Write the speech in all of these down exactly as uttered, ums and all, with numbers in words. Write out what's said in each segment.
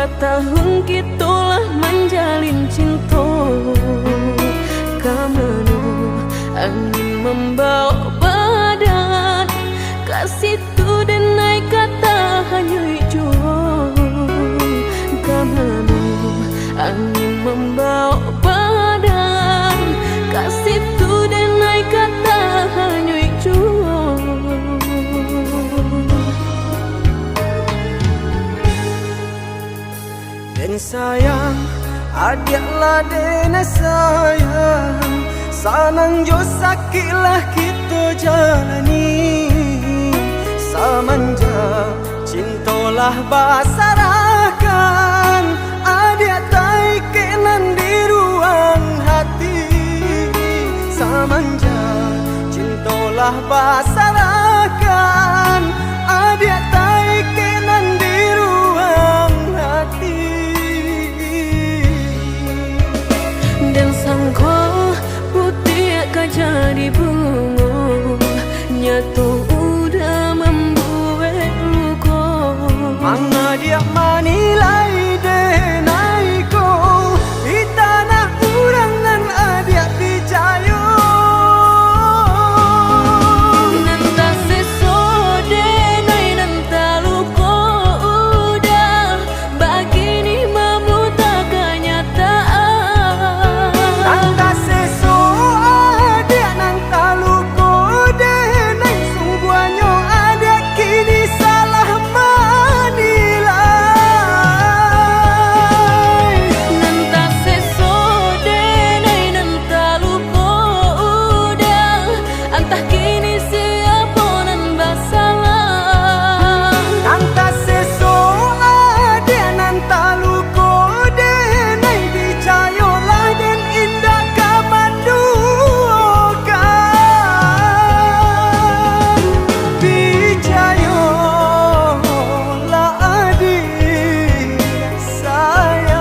Tahun kito lah manjalin cinto, ka mano angin mambawok badan, ka situ den ai ka tahanyuik juo. Ka mano angin mambawok badan, ka situ den ai ka tahanyuik juo. Den sayang, adiak lah den sayang, sanang jo sakik lah kito jalani. Samanjak cinto lah basarahkan, adiak taikek nan di ruang hati. Samanjak cinto lah basarahkan, adiak taikek nan di ruang hati. Den sangko putiak ka jadi bungo, nyato udah mambuek luko. Mangadiak manilai den ai ko, di tanah urang nan adiak picayo. Nan taseso den ai nan taluko udah, bakini mamuta kanyataan. Nan taseso adiak nan taluko den ai, sungguahnyo adiak kini salah manilai. Nan taseso den ai nan taluko udah, antah kini siapo nan basalah. Nan taseso adiak nan taluko den ai, picayolah den indak ka manduokan. Picayolah adiak sayang.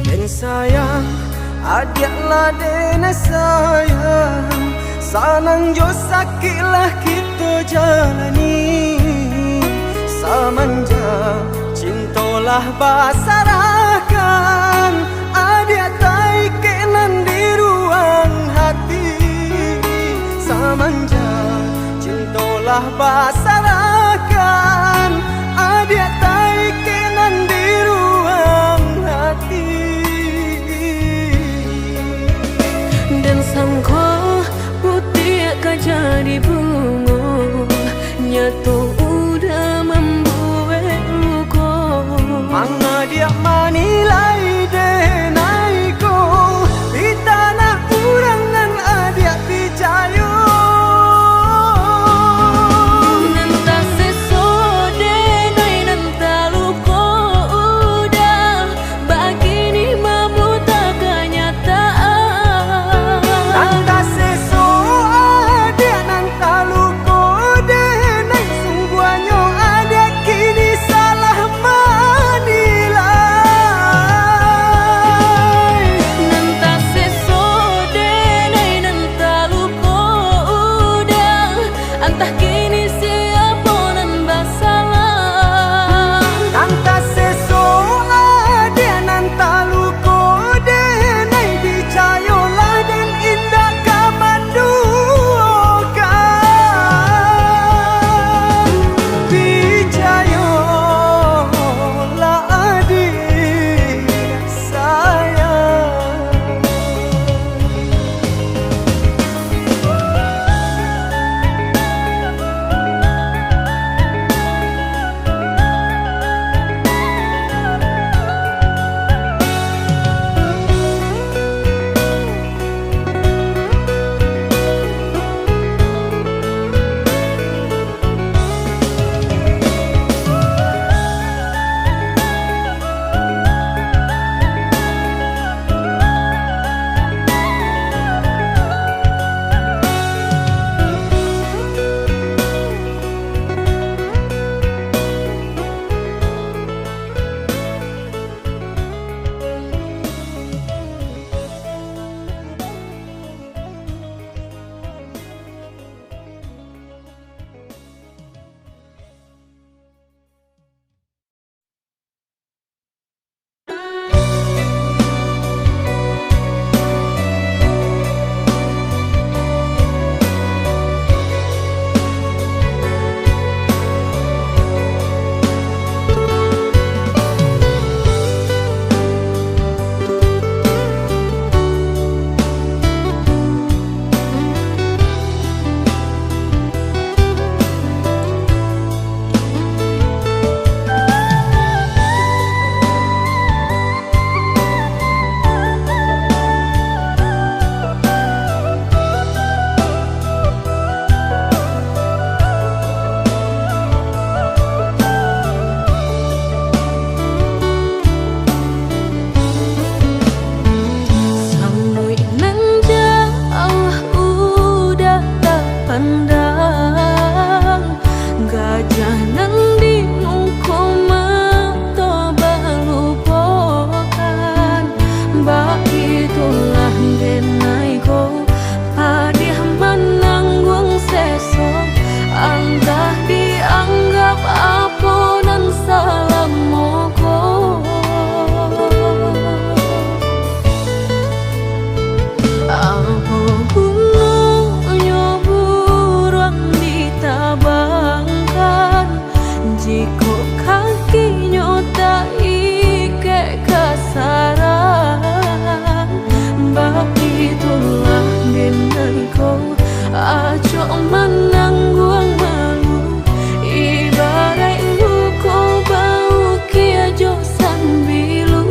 Den sayang, adiak lah den sayang, sanang jo sakik lah kito jalani. Samanjak cinto lah basarahkan, adiak taikek nan di ruang hati. Samanjak cinto lah basarahkan, adiak taikek nan di ruang hati. Den sangko putiak ka jadi bungo, nyato udah mambuek luko. Mangadiak manilai den ai ko, di tanah urang nan adiak picayo. Nan taseso den ai nan taluko udah, bakini mamuta kanyataan. Nan taseso adiak nan taluko den ai, Acok manangguang malu, ibaraik buko baukia jo sambilu.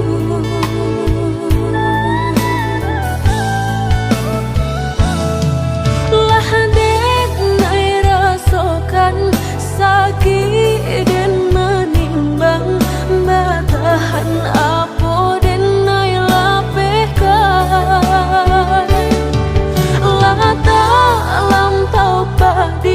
Lah den ai rasokan sakik den manimbang, batahan apo den ai lapehkan. Lah talampau padi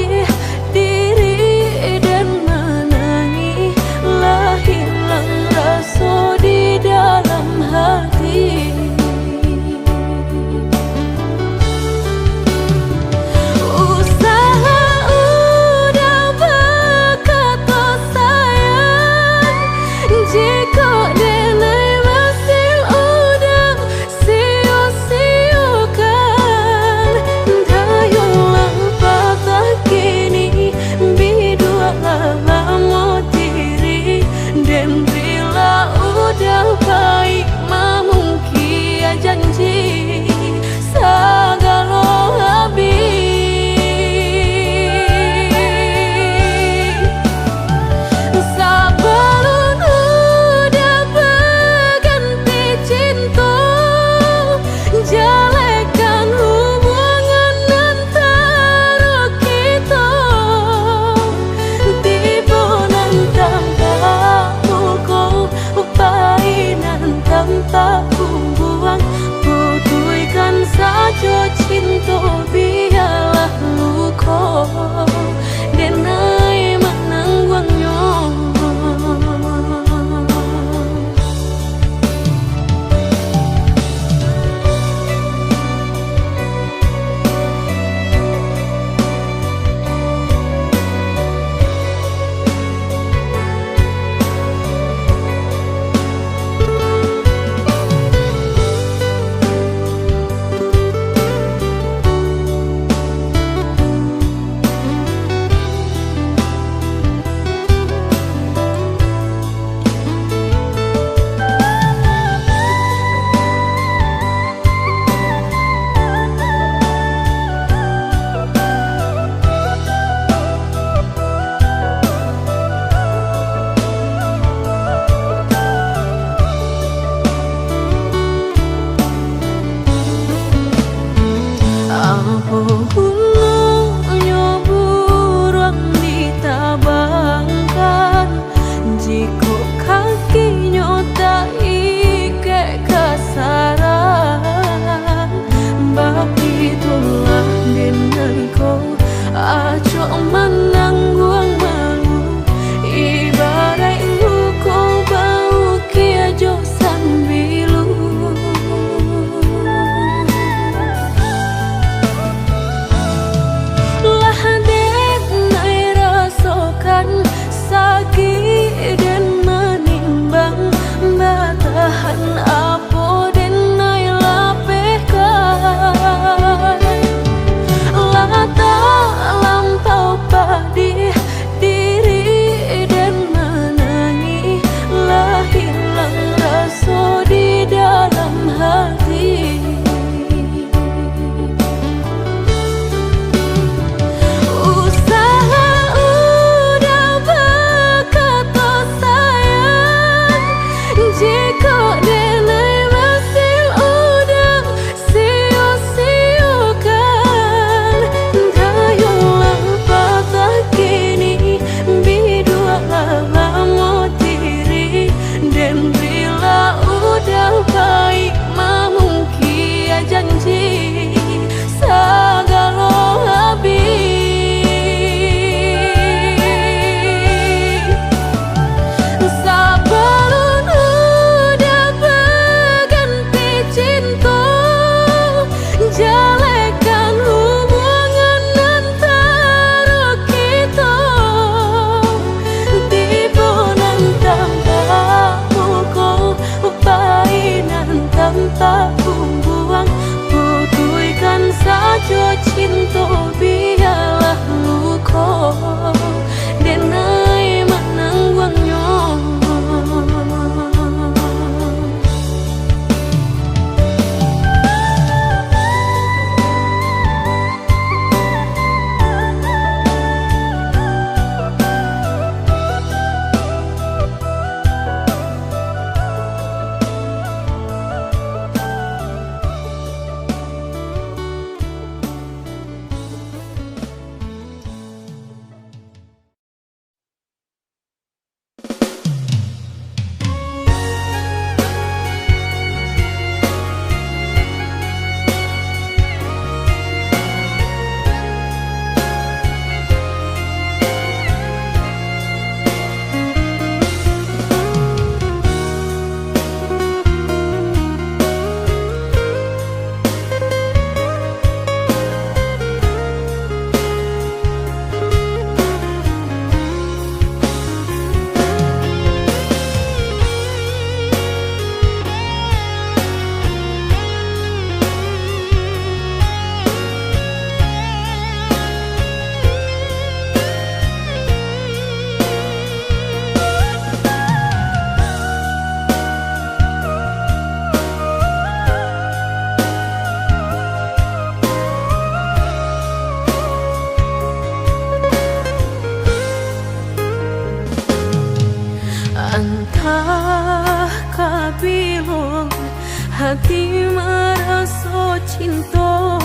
Ati maraso cinto,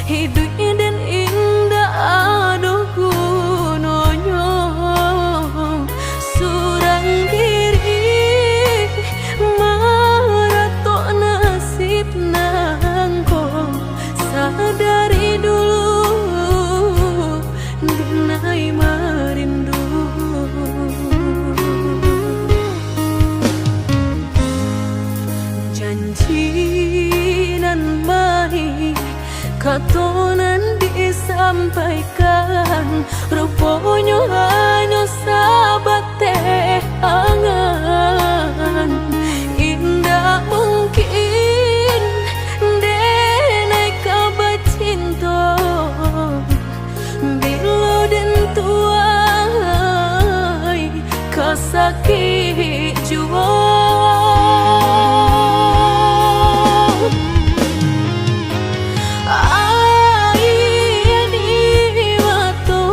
iduik den indak ado gunonyo. Surang diri maratok nasib nangko, sadari dulu dinai marindu. Janji nan maih, kato nan disampaikan, ruponyo hanyo sabateh angan. Indak mungkin denai ka bacinto, bilo den tuai ka sakik juo. Aia di mato,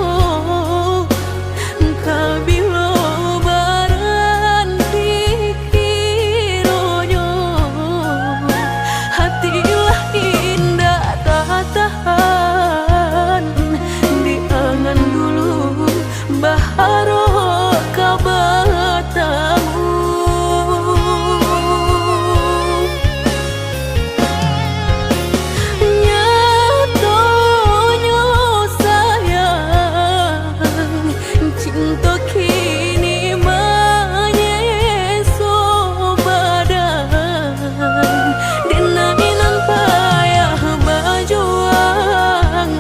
ka bilo baranti kironyo, hati lah indak tatahan di angan dulu, baharok ka batamu. Nyatonyo sayang, cinto kini manyeso badan. Denai nan payah bajuang,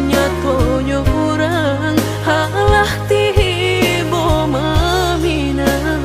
nyatonyo urang alah tibo maminang.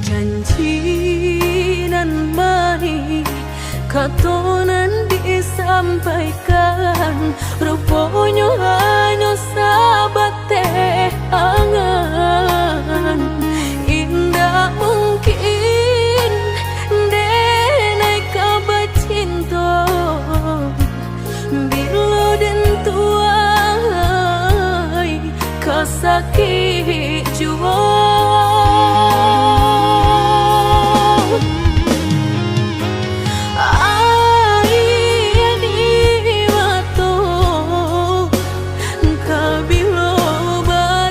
Janji nan maih, kato nan disampaikan, ruponyo hanyo sabateh angan. Indak mungkin denai ka bacinto, bilo den tuai ka sakik juo. Aia di mato, ka bilo ba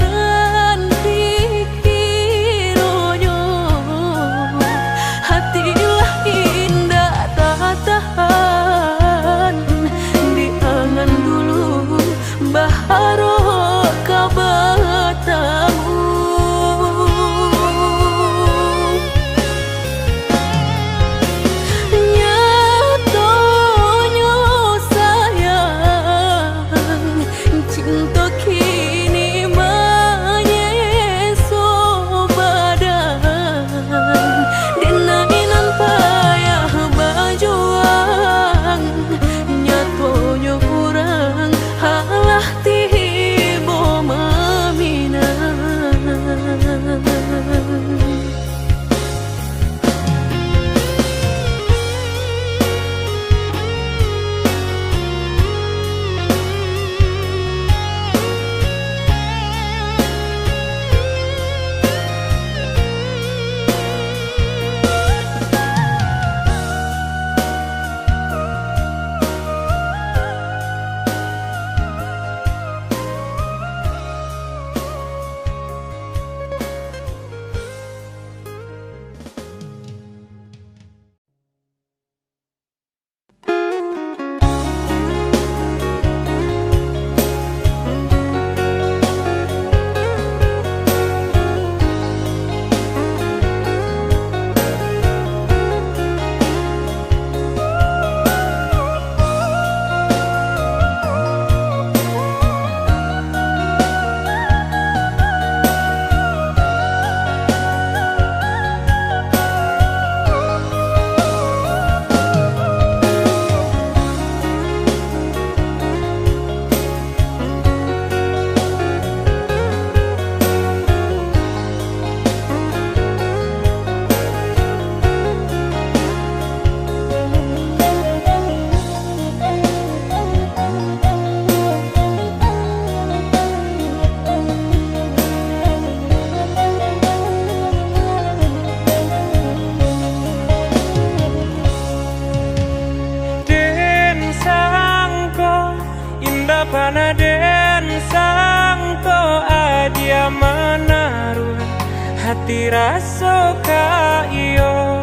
Tiraso ka iyo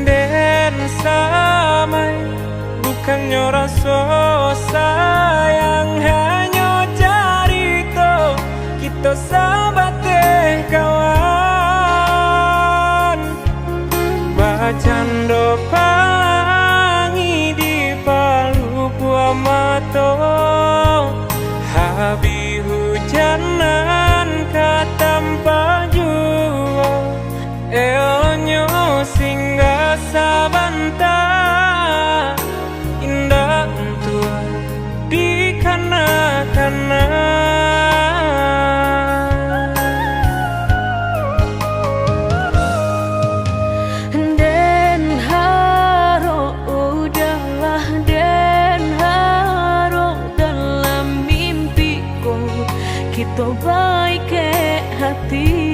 den samai, bukannyo raso sayang, hanyo carito kito sabateh kawan. Bacando pangi di palupuah mato, habih hujan nan ka tampak juo. Elonyo singgah sabanta, indak untuak dikana-kana. Den harok, udahlah, den harok, dalam mimpi ko kito baikek hati.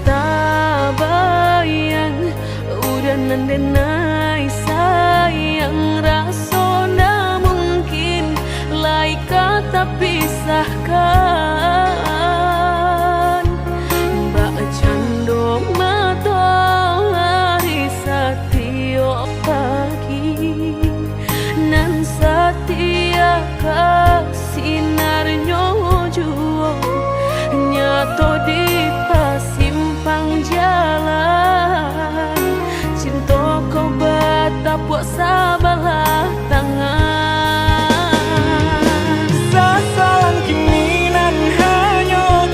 Tabayang, udah nan denai sayang, raso ndak mungkin lai ka tapisahkan. Bacando matoari satiok pagi, nan satia ka sinarnyo juo, nyato di pasimpang jalan. Cinto ko batapuak sabalah tangan. Sasalang kini nan hanyo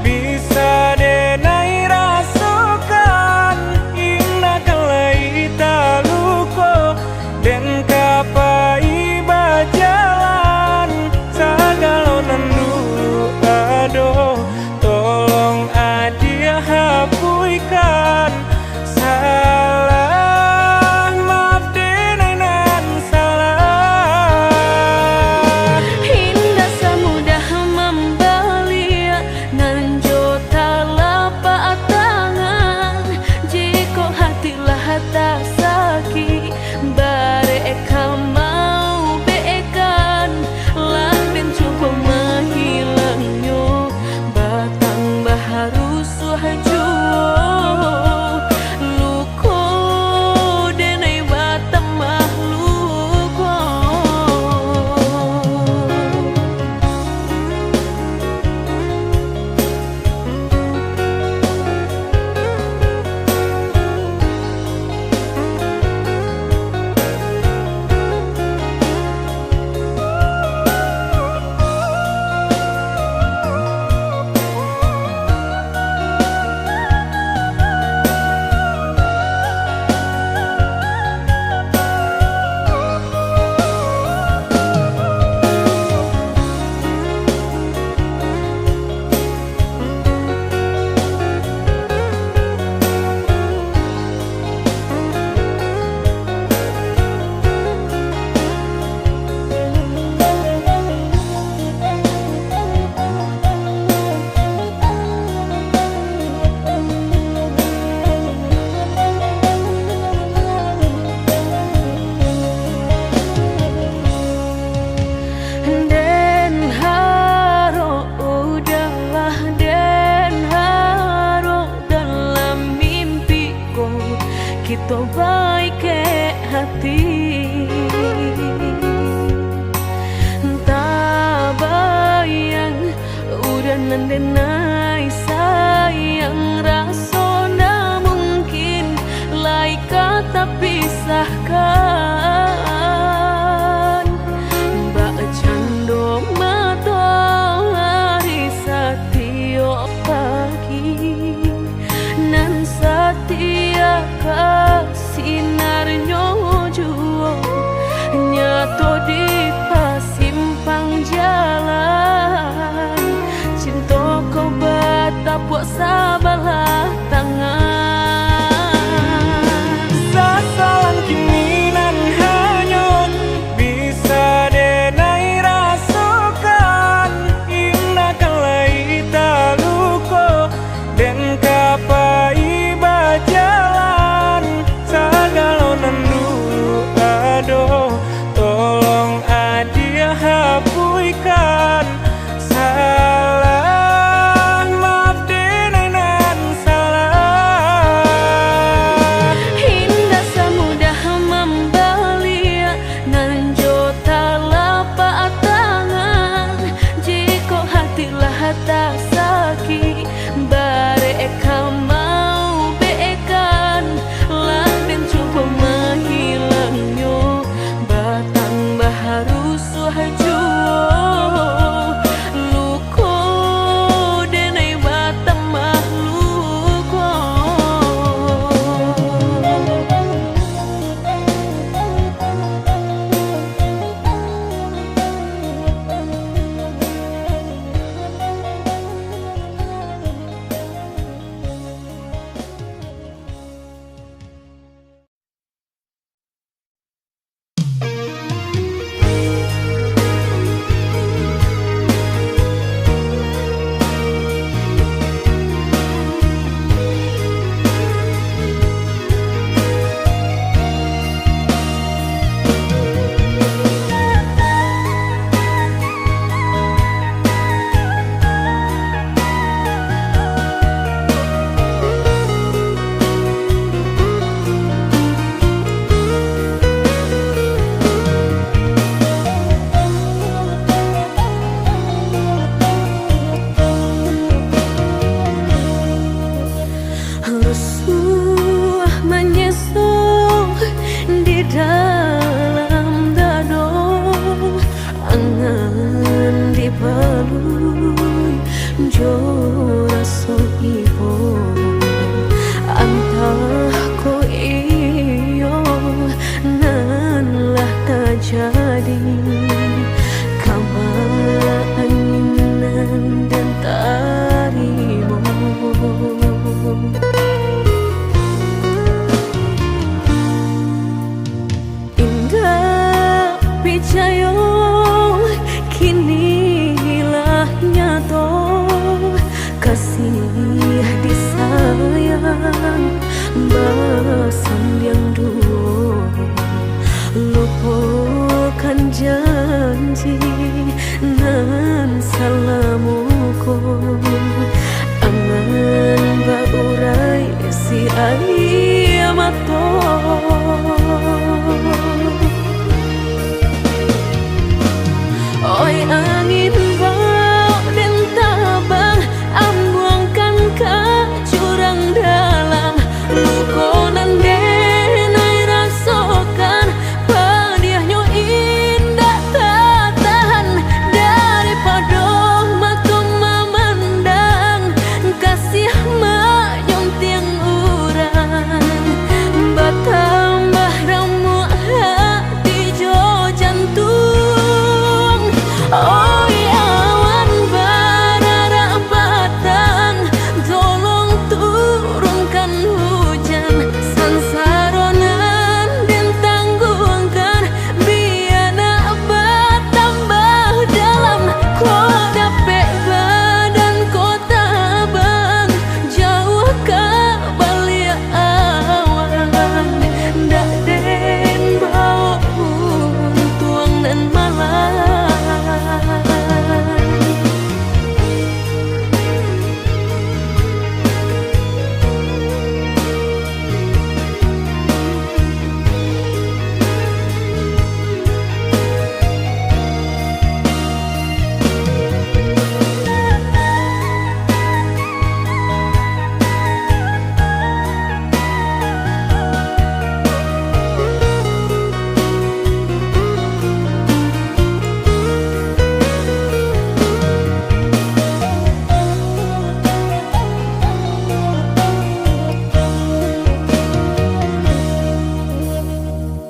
bisa denai rasokan, indak ka lai taluko den ka pai bajalan. Sagalo nan dulu ado, tolong adiak hapuihkan. Salah maaf denai nan salah. Indak samudah mambaliak nan jo talapak tangan. Jikok hati lah tasakik, barek ka maubekan, lah den cubo mahilangnyo, batambah rusuah juo, luko denai batambah luko. Den harok, udahlah, den harok, dalam mimpi ko kito baikek hati. Tabayang, udah nan denai sayang, raso ndak mungkin lai ka tapisahkan. Bak cando matoari satiok pagi, nan satia ka sinarnyo juo, nyato di pasimpang jalan. Cinto ko batapuak sabalah tangan. Sasalang kini nan hanyo bisa denai rasokan, indak ka lai taluko, den ka pai bajalan. Sagalo nan dulu ado, tolong adiak hapuihkan. Iya mato. Oi angin, baok den tabang, ambuangkan ka jurang dalam. Luko nan den ai rasokan, padiahnyo indak tatahan. Daripado mato mamandang, kasiah manyuntiang urang, batambah ramuak hati jo jantuang. Oi awan bararak batang, tolong turunkan hujan. Sansaro nan den tangguangkan, bia nak batambah dalam. Kok dapek badan ko tabang, jauah ka baliak awan, ndak den baok untuang nan malang.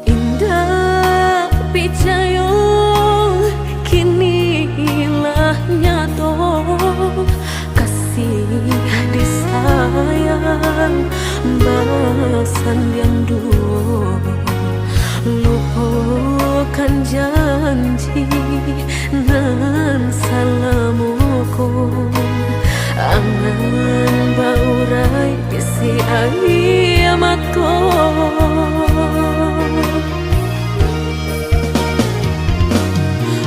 Indak picayo, kini lah nyato, kasih disayang basandiang duo. Lupokan janji nan salamo ko, angan baurai bisi aia mato.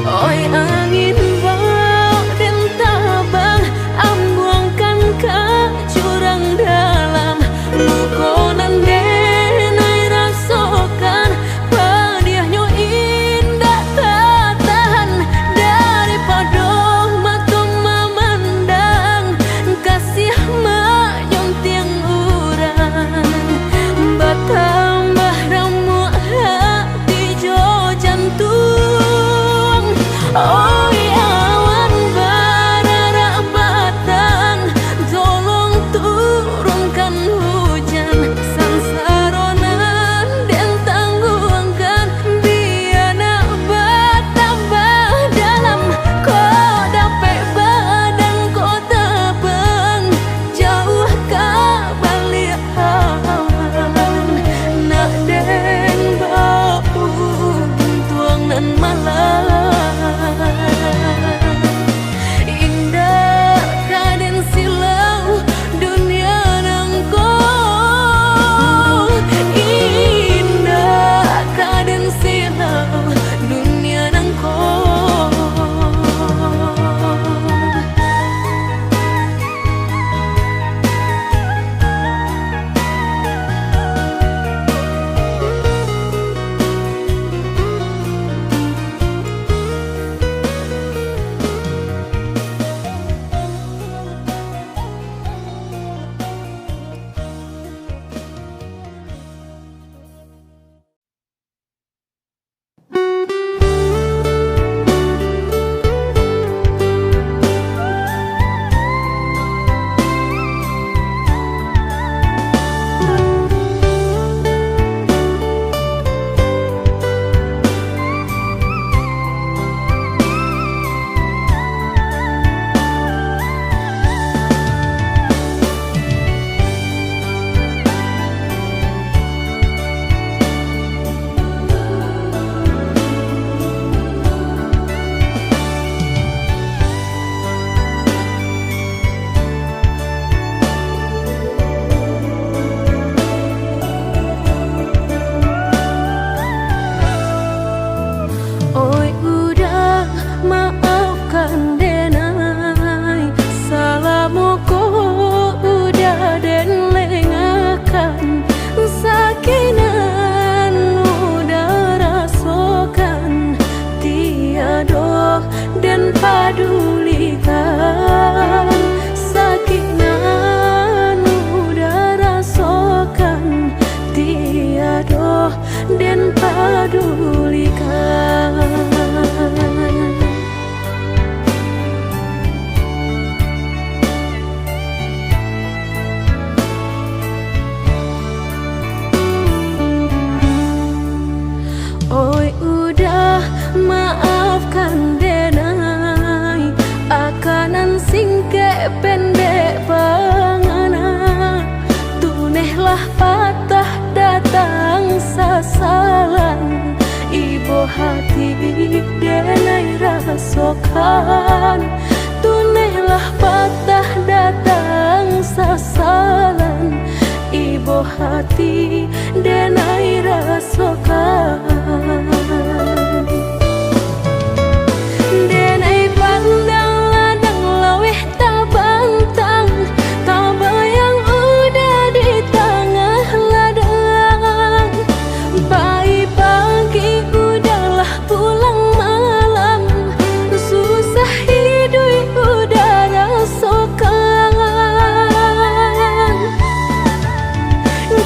Oi angin, baok den tabang, ambuangkan ka jurang dalam. Luko nan den ai rasokan, padiahnyo indak tatahan. Daripado mato mamandang, kasiah manyuntiang urang, padulikan. Oi udah, maafkan denai, akanan singkek pendek pangana. Tunehlah patah datang sasalan, ibo hati denai rasokan. Tunehlah patah datang sasalan, ibo hati denai rasokan. Denai pandang ladang laweh tabantang, tabayang udah di tangah ladang. Pagi-pagi udahlah pulang malam, susah iduik udah rasokan.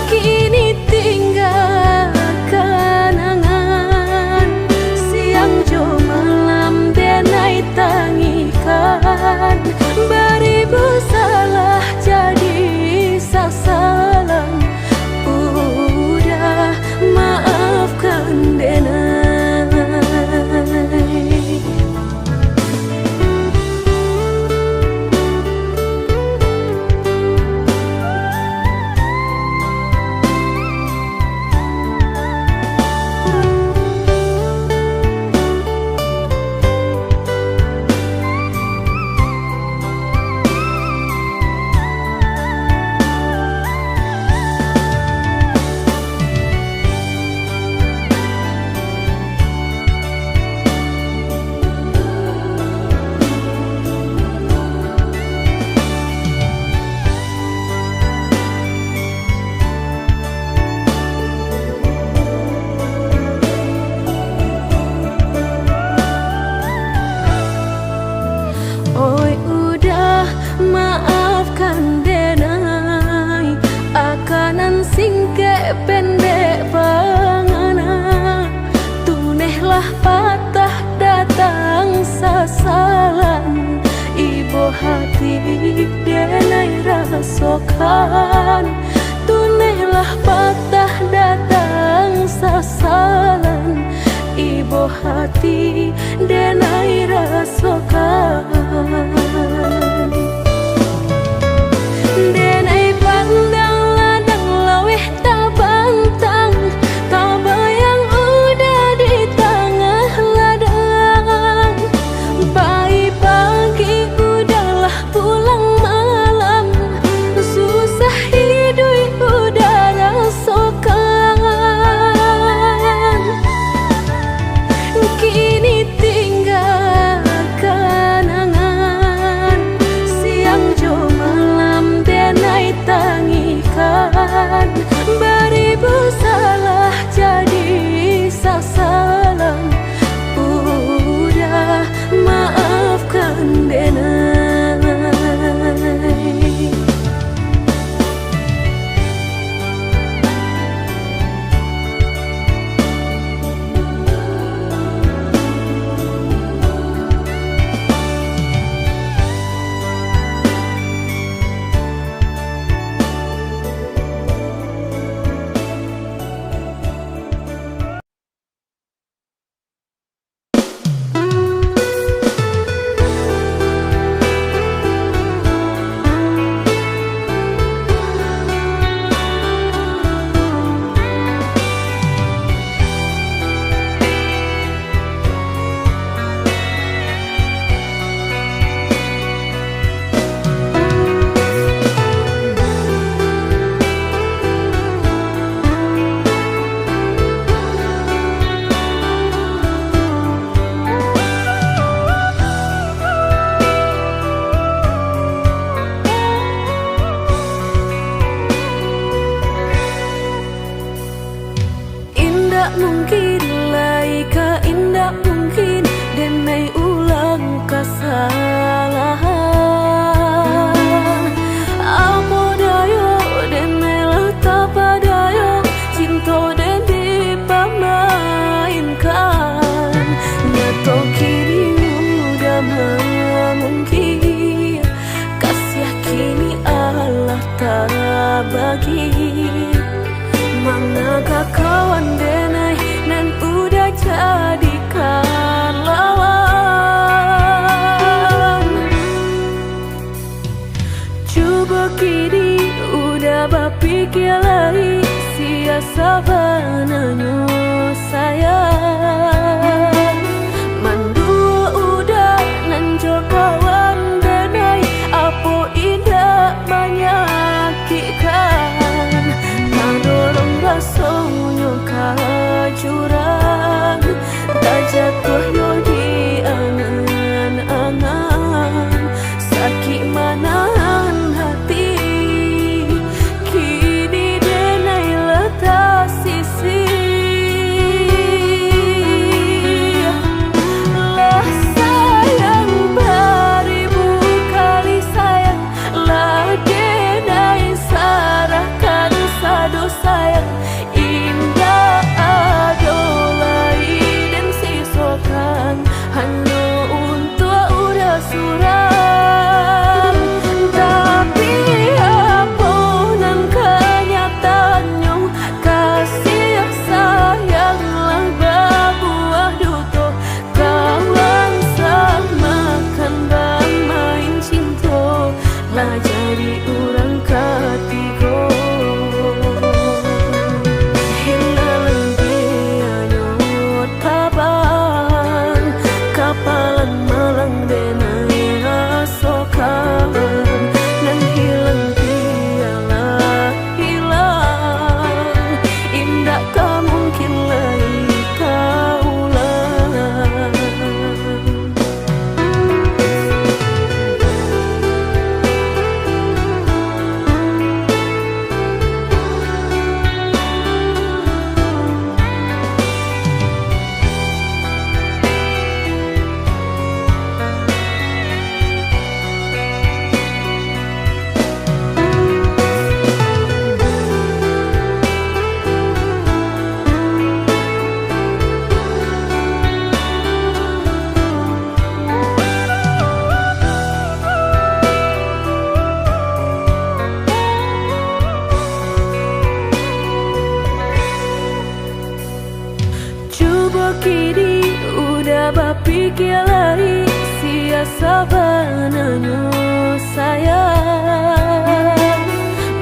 Kini tinggal kanangan, siang jo malam denai tangikan. Baribu salah jadi sasalan, udah maafkan denai. Oi udah, maafkan denai, akanan singkek pendek pangana. Tunehlah patah datang sasalan, ibo hati denai rasokan. Tunehlah patah datang sasalan, ibo hati denai rasokan. Denai pandang ladang laweh tabantang, tabayang udah di tangah ladang. Pagi-pagi udahlah pulang malam, susah iduik udah rasokan. Kini tinggal kanangan, siang jo malam denai tangikan. Baribu salah jadi sasalan, udah maafkan denai. Indak mungkin lai ka, indak mungkin denai ulang kasalahan. Apo dayo denai lah tapadayo, cinto den dipamah. Sabananyo sayang, mandua uda nan jo kawan denai, apo indak manyakikkan, tadorong rasonyo ka jurang, tajatuah yo di angan-angan. Sakik manahan hati, kini denai lah tasisih. Lah sayang baribu kali sayang, lah denai sarahkan sado sayang. Indak ado lai den sisokan, hanyo untuak uda surang. Tapi, apo nan kanyataannyo, kasih sayang lah babuah duto, kawan samakan bamain cinto. Lah jadi urang katigo. Hilang di anyot kabang, kapalan malang denai rasokan. Nan hilang bialah hilang, indak ka mungkin lai taulang. Cubo kini uda bapikia lai, sia sabananyo sayang.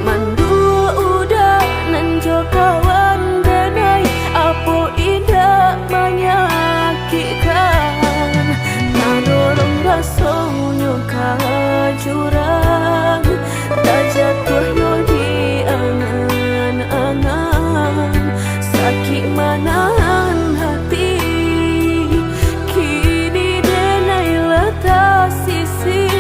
Mandua uda nan jo kawan denai, apo indak manyakikkan, tadorong rasonyo ka jurang, tajatuah yo di angan-angan. Sakik manahan hati, kini denai lah tasisih.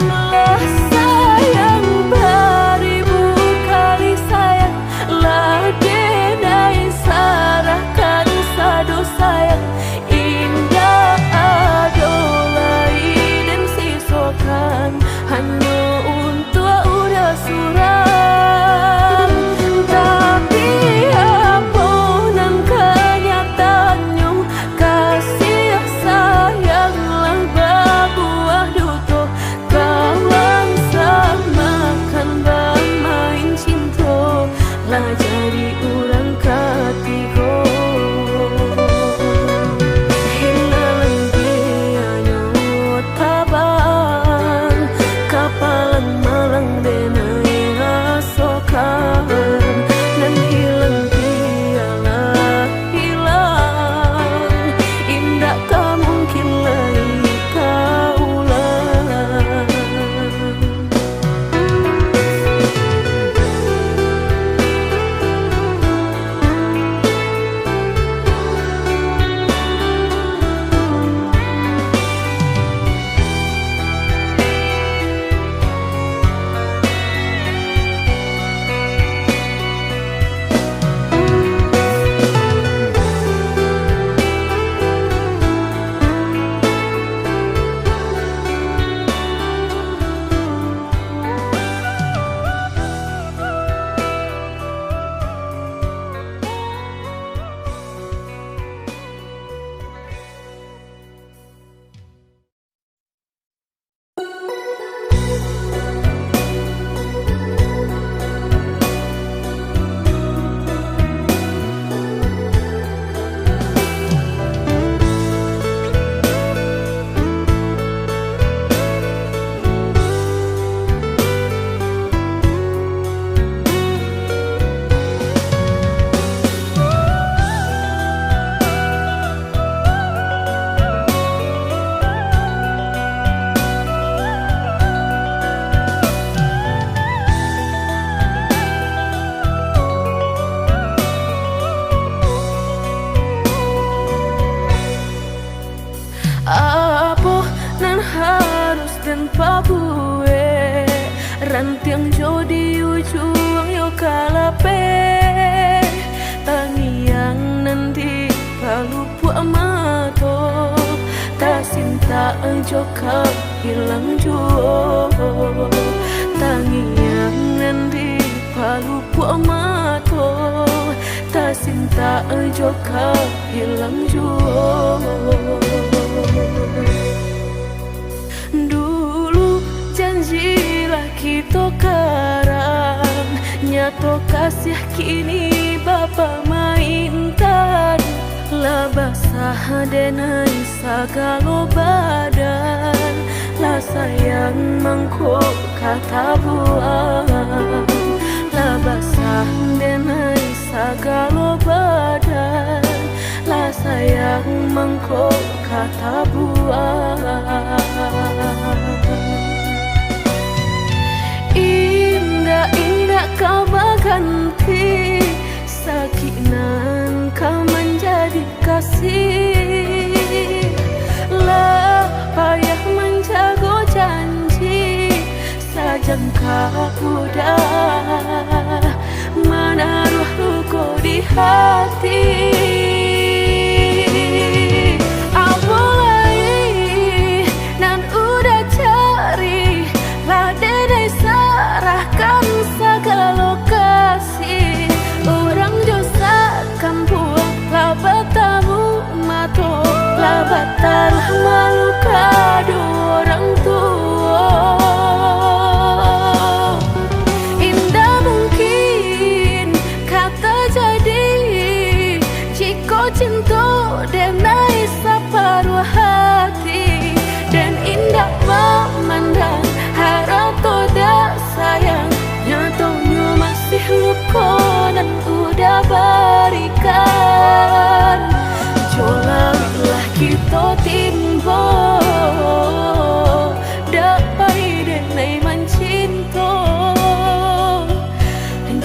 Lah sayang baribu kali sayang, lah denai sarahkan sado sayang. Indak ado lai den sisokan. Antiang jo di ujuang yo ka lapeh, tangiang nan di palupuak mato, tasintak jo ka hilang juo. Tangiang nan di palupuak mato, tasintak jo ka hilang juo. Dulu janji lah kito karang, nyato kasiah kini bapamaintan. Lah basah denai sagalo badan, lah sayang mangko ka tabuang. Lah basah denai sagalo badan, lah sayang mangko ka tabuang. Indak-indak ka baganti, sakik nan ka manjadi kasih. Lah payah manjago janji, sajangka udah manaruah luko di hati. Apo lai nan udah cari, lah denai sarahkan sagalo kasih. Urang jo sakampuang lah batamu mato, lah bataruah malu ka duo urang tuo. Indak mungkin ka tajadi, jikok cinto denai saparuah hati. Den indak mamandang harato dak sayang, nyatonyo masih luko nan udah barikan. Jo lawiklah kito timbo, dak pai denai mancinto.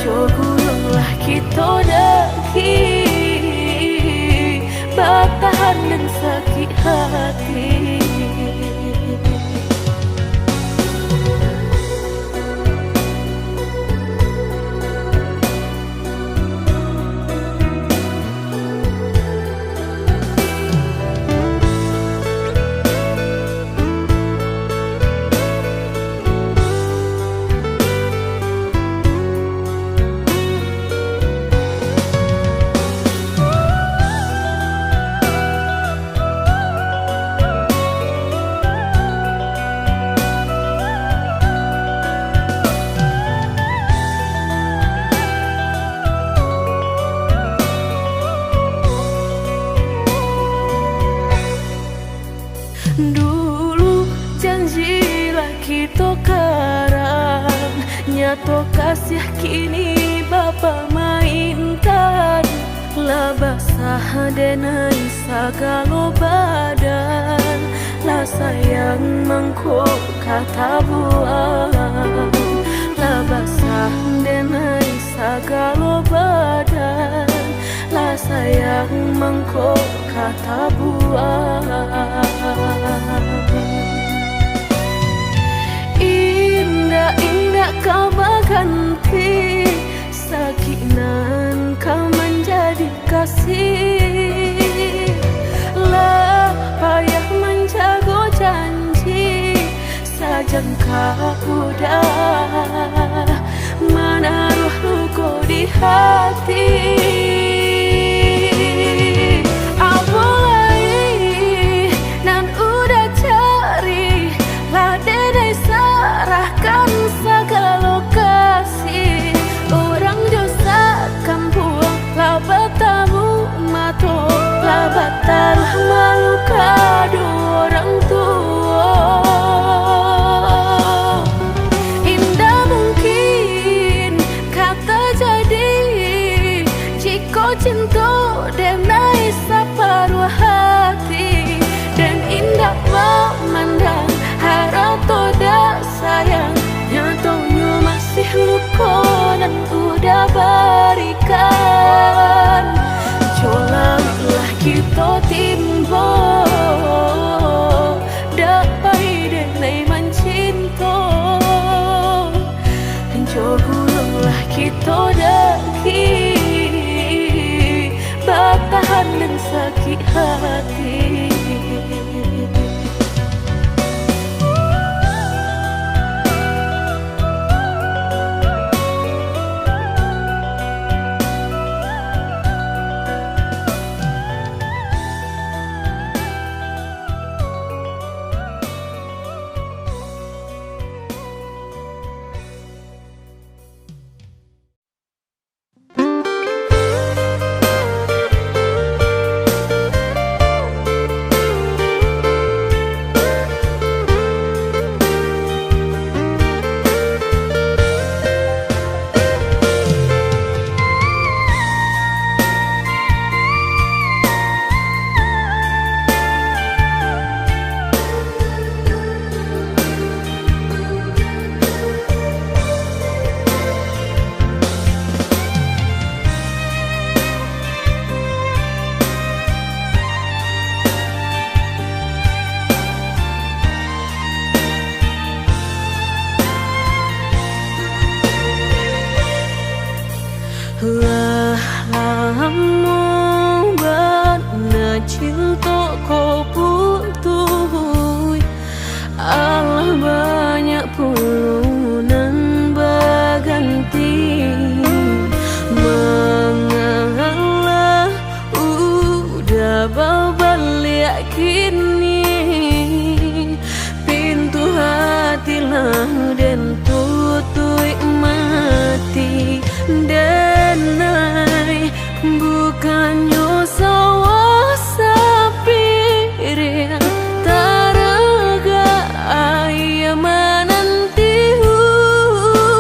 Jo gulunglah kito daki, batahan den sakik hati. Dulu janji lah kito karang, nyato kasiah kini bapamaintan. Lah basah denai sagalo badan, lah sayang mangko ka tabuang. Lah basah denai sagalo badan, lah sayang mangko ka tabuang. Indak-indak ka baganti, sakik nan ka manjadi kasih. Lah payah manjago janji, sajangka udah manaruah luko di hati. Apo lai nan udah cari, lah denai sarahkan sagalo kasih. Urang jo sakampuang lah batamu mato, lah bataruah malu ka duo urang tuo. Indak mungkin ka tajadi, jikok cinto denai saparuah hati. Den indak mamandang harato dak sayang, nyatonyo masih luko nan udah barikan. Jo lawiklah kito timbo, dak pai denai mancinto. Lah kito daki batahan dek sakik hati. Lah lamo bana cinto ko putuih, alah banyak pulo nan baganti. Mangalah udah babaliak kini, pintu hati lah den tutuik mati. Denai, bukannyo sawah sapiring, taragak aia mananti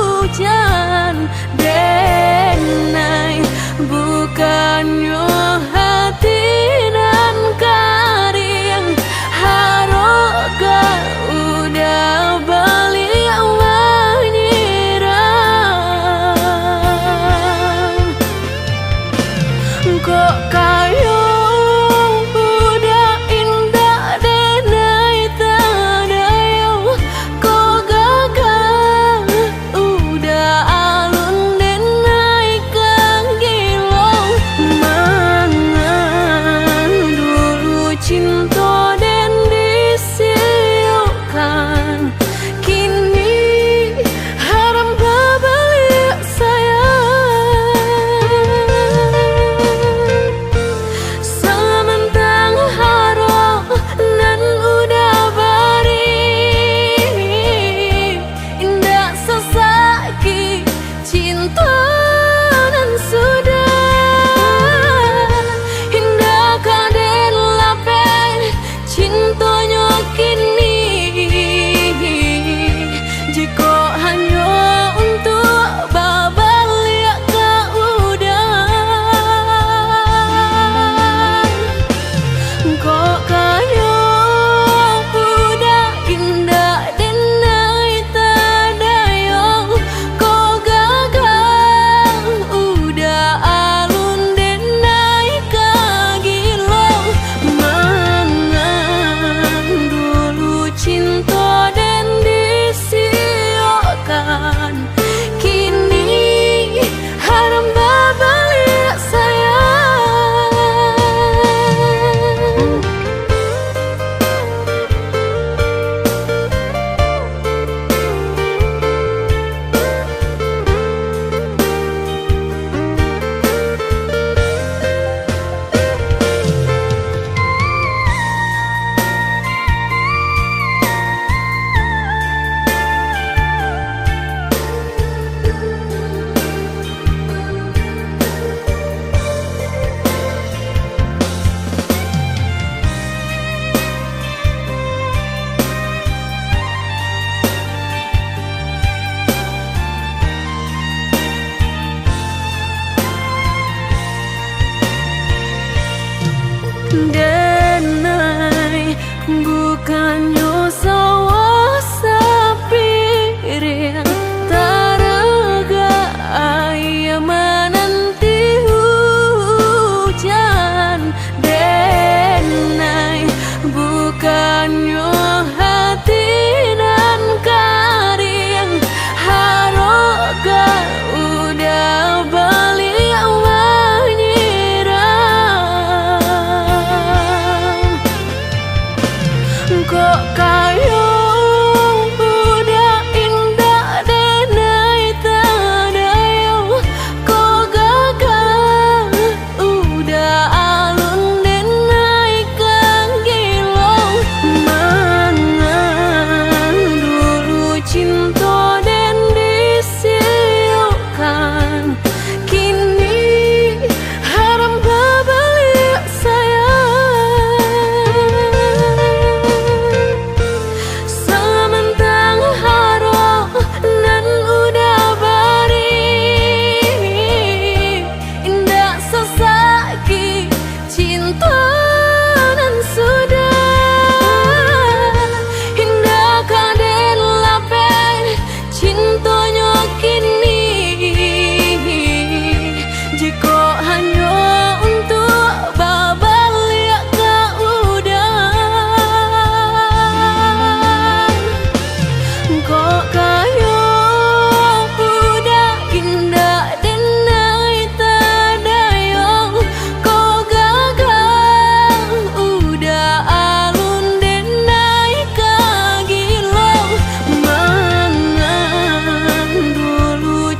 hujan. Denai, bukannyo hati nan kariang, harok ka udah baliak manyirang. Kok kayo udah indak denai tadayo, kok gagah udah alun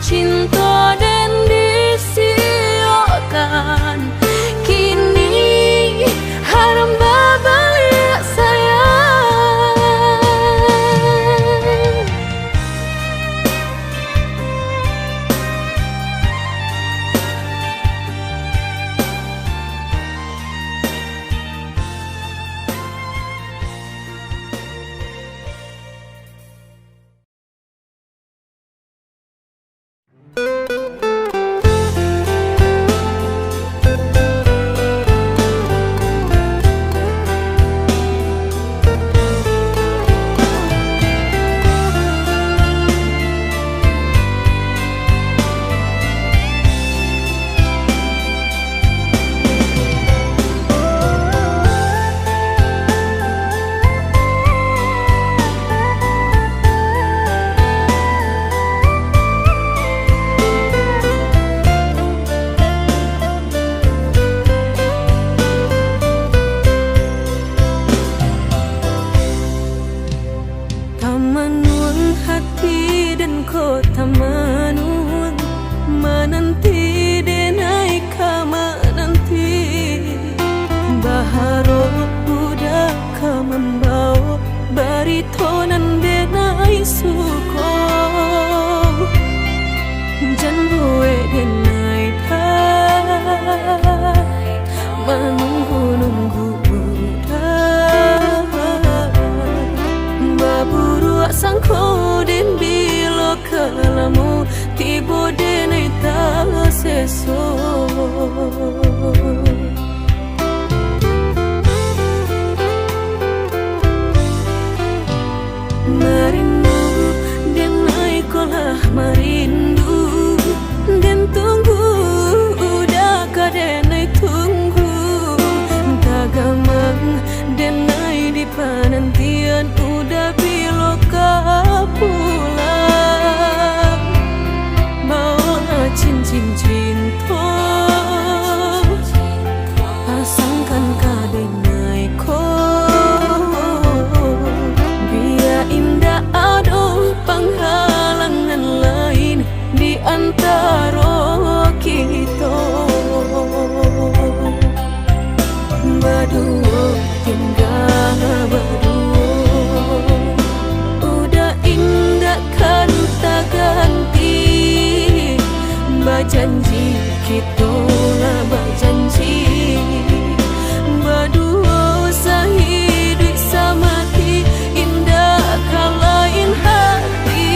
Cinto den disiokkan, kini haram babaliak sayang. Tamanuang hati den ko tamanuang, mananti denai ka mananti, baharok uda ka mambao barito nan denai suko. Jan buek denai dai manunggu-nunggu uda. Baburuak sangko den bilo ka lamo, tibo denai taseso. Marindu denai ko lah marindu, den tunggu uda ka denai tunggu. Tagamang denai di panantian, uda bilo ka pulang. Baolah cincin cinto, pasangkan ka denai ko. Bia indak ado panghalangan lain di antaro kito. Baduo, tingga baduo, uda indak kan taganti. Bajanji, kito lah bajanji, baduo sahiduik samati, indak ka lain hati.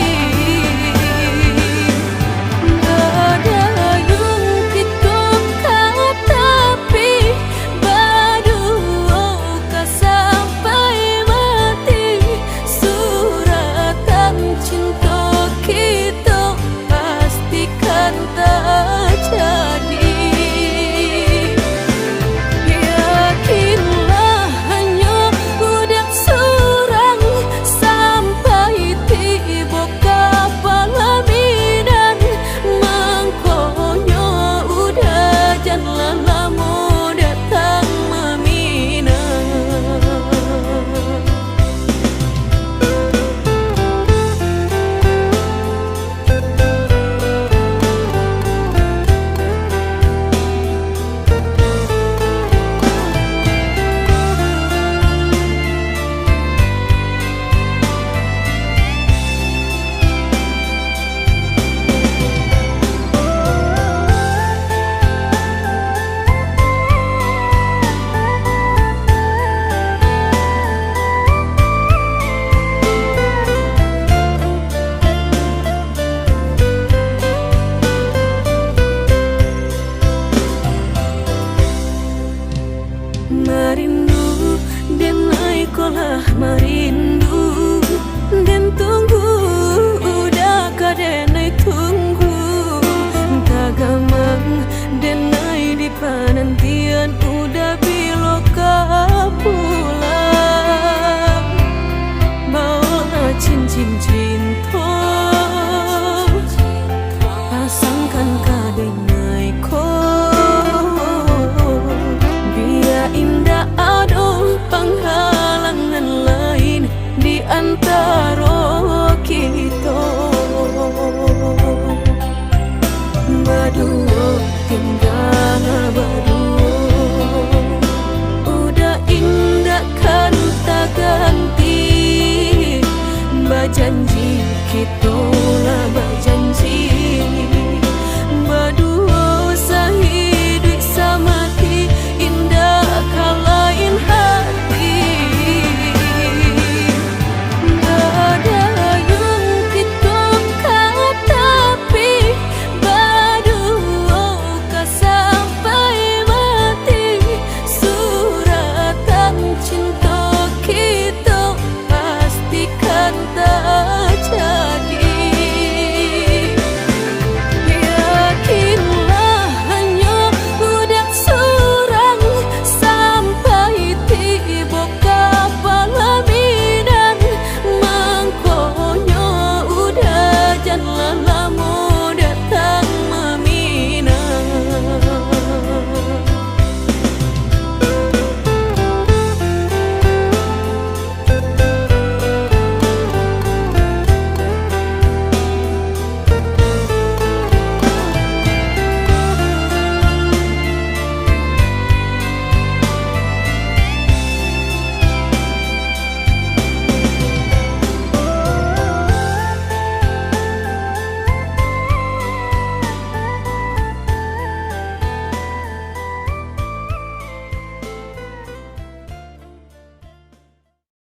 Badayuang kito ka tapi, baduo ka sampai mati. Suratan cinto kito pastikan tajadi. Yakinlah, hanyo uda surang sampai tibo ka palaminan, mangkonyo uda janlah lamo datang maminang. Marindu denai ko lah marindu.